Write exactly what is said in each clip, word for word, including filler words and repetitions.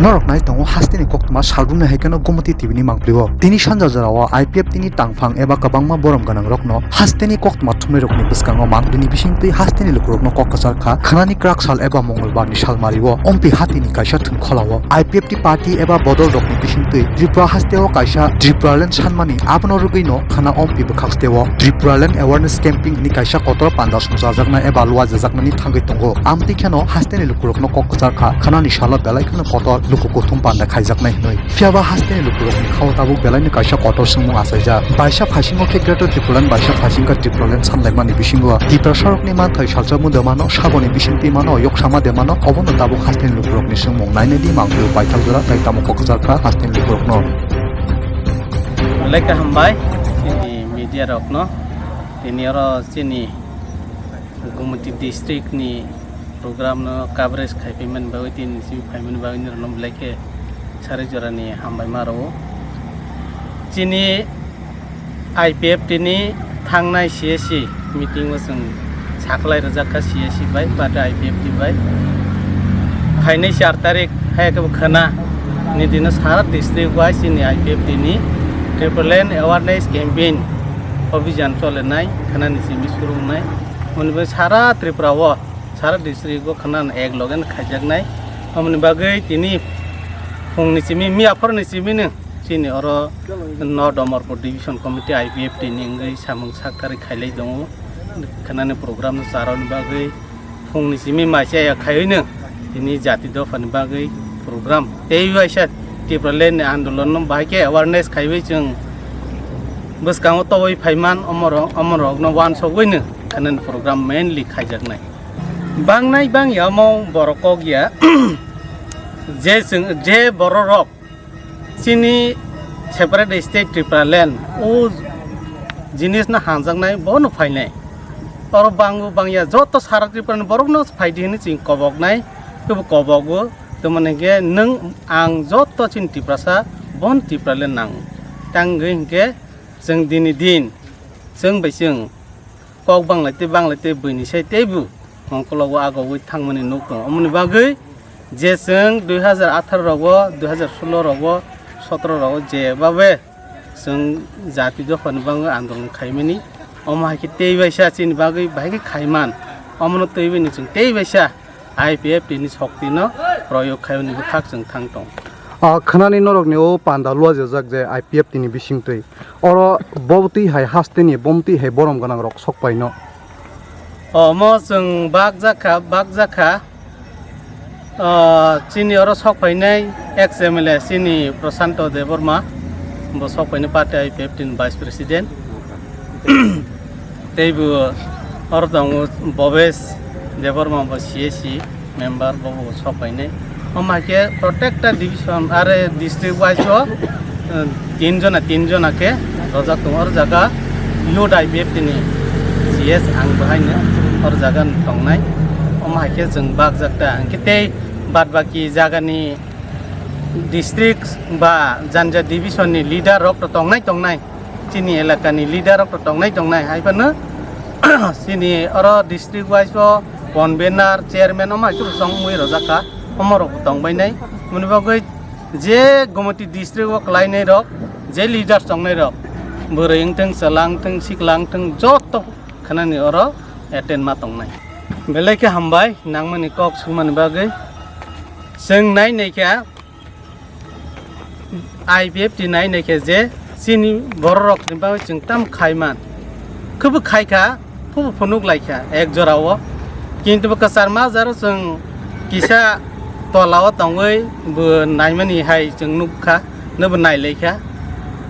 Norok nai tongo hasteni koktwma salbrumni hai kheno Gumoti T V ni mangpili o. Tini sanja jorao I P F T ni tangphang eba kwbangma borom gwnang rokno hasteni koktwma thumnai rokni bwskango mangpili ni bisingtwi hasteni lukurokno kok kwchar kha khwnani kwrak sal eba Mongolbar ni salmari o Ompi hatini kaisa thwngkhola o I P F T party eba bodol rokni bisingtwi Tripura hasteo kaisa Tripuraland sanmani abono rwgwino khwna Ompi bwkhak steo Tripuraland awareness camping hwnwi kaisa kotor panda songchajaknai eba luajajaknani thangwi tongo. Amtwi kheno hasteni lukurokno kok kwchar kha khwnani salo belai kheno kotor luku kuthum panda khaijaknai hwnwi. Phiyaba hasteni lukurokni khao tabuk belaino kaisa kotor swngmung achaijak. Baisa phasingo khe Greater Tripuraland baisa phasingkha Tripuraland sanlaimani bisingo Tiprasarokni manthai salsa mudamano saboni bisingtwi mano yoksama de mano obono tabuk hasteni lukurokni swngmung nainai di mangpili paithak jora tai tamo kok kwchar kha hasteni lukurokno. Belai khe hambai chini media rokno. Tini oro chini Gumoti district ni program no coverage khai phaimani bagwi tini simi phaimani bagwi nirokno belai khe sari jorani hambai ma rwo. Chini I P F T ni thangnai C S C meeting o chwng saklai rwjak kha C S C bai, party I P F T bai. Phainai char tarik hai khe bo khwna ni dino sara district wise chini I P F T ni Tripuraland awareness campaign obhijan cholenai khwna ni simi suru wngnai. Hwnwi bai sara Tripura o sara district o khwna ek loge no khaijaknai. Aboni bagwi tini phungni simi, miyaphorni simi no chini oro North Amarpur Division Committee I P F T ni wngwi samung sakthari khailai tongo. Khwnani program no charwkni bagwi phungni simi mai chaya khaiwi no tini jati dophani bagwi program. Tei waisa Tipraland ni andolon no bahai khe awareness khaiwi chwng bwskango tobwi phaiman omorok, omorokno wansogwi no khwnani program mainly khaijaknai. Bangnai bangya omo borok kok ya. Je chwng, je bororok chini separate state Tripura land o jinis no hanjaknai, bono phainai. Oro bango bangya joto sara Tripura ni borok no phaidi hinwi chwng koboknai, kebo kobogo. Tamoni hwnkhe nwng ang joto chini Tiprasa, bono Tripura land nango. Tangwi hwnkhe chwng dini din, chwng bai chwng kok banglai tei banglai tei buini sai teibo ongkologo agogwi thangmani nuk tongo. Omoni bagwi je chwng dui hazar atharo rogo, dui hazar solo rogo, sotoro rogo je babe chwng jati dophani bagwi andolon khaimani, omo hai khe tei baisa chini bagwi bahai khe khaiman, omono twiwi ni chwng tei baisa I P F T ni shokti no proyog khaiyoni bwkhak chwng thang tong. Ah, khwnani norokni o panda luajajak je I P F T ni bisingtwi. Oro bobotwi hai hasteni bomtwi hai borom gwnang rok sok paino. Omo chwng bakjakha, bakjakha. Ah, chini oro sok painai ex M L A chini Prashanto Debbarma, bo sok painai party I P F T ni vice president. Tei bo oro tongo Bhobesh Debbarma, bo C A C member, bo bo sok painai. Omo hai khe protekta division are district wise o, eh, tin jona, tin jona khe rojak tongo. Oro jaga youth I P F T ni C S ang bo haino oro jaga tongnai. Omo hai khe chwng bakjak ta. Hwnkhe tei bad baki jagani district ba janja division ni leader rok to tongnai, tongnai. Chini elakani leader rok to tongnai, tongnai. Hai phano chini oro district wise o convener, chairman omo hai khe bo chongwi rojak kha. Omo rok bo tongbai nai. Moni bagwi je Gomoti district o kwlainai rok, je leaders tongnai rok, bwrwi wngthang, chwla wngthang, sikla wngthang, joto khwnani oro attend ma tongnai. Belai khe hambai nangmani kok swngmani bagwi. Chwng nai nai khe I P F T nai nai khe je chini bororokni bagwi chwng tamo khai man. Khwbo khai kha, khwbo phunuk lai kha ek jorao. Kintu bo kwchar majaro chwng kisa tolao tongwi bo naimani hai chwng nuk kha, nobo nai lai kha.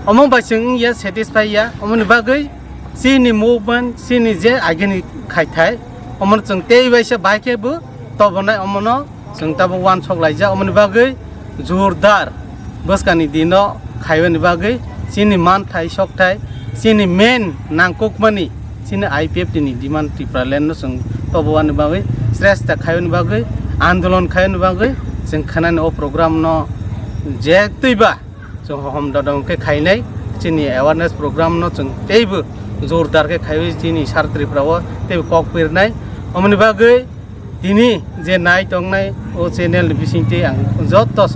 Omo bai chwng wngya satisfy ya, omoni bagwi chini movement, chini je agini khaithai, omono chwng tei baisa bai khe bo tobonai omono. Chwng tabuk uansuk laijak, omoni bagwi jordar bwskangni dino khaibani bagwi chini manthai sokthai, chini main nangkukmani chini I P F T ni demand Tipraland no chwng tobwani bagwi sresta khaibani bagwi andolon khaibani bagwi chwng khwnani o program no je twiba chwng hohom dodom khe khainai. Chini awareness program no chwng teibo jordar khe khaiwi chini sara Tripura o teibo kok pirnai. Omoni bagwi tini je nai tongnai o channel ni bisingtwi ang joto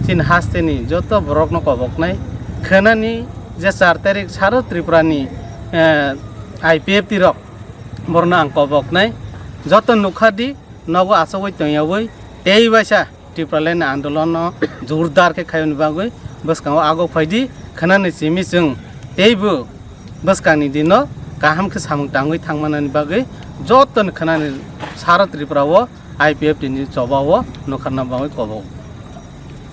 Chini hasteni joto borokno koboknai. Khwnani je char tarik saro Tripurani, eh, I P F T rok borokno ang koboknai. Joto nukha di, nogo achugwi tongyawi tei waisa Tipraland ni andolon no jordar khe khayoni bagwi bwskango agok phaidi. Khwnani simi chwng teibo bwskangni dino kaham khe samung tangwi thangmanani bagwi joto ni khwnani sara Tripura o I P F T ni choba o nukharna bagwi kobok.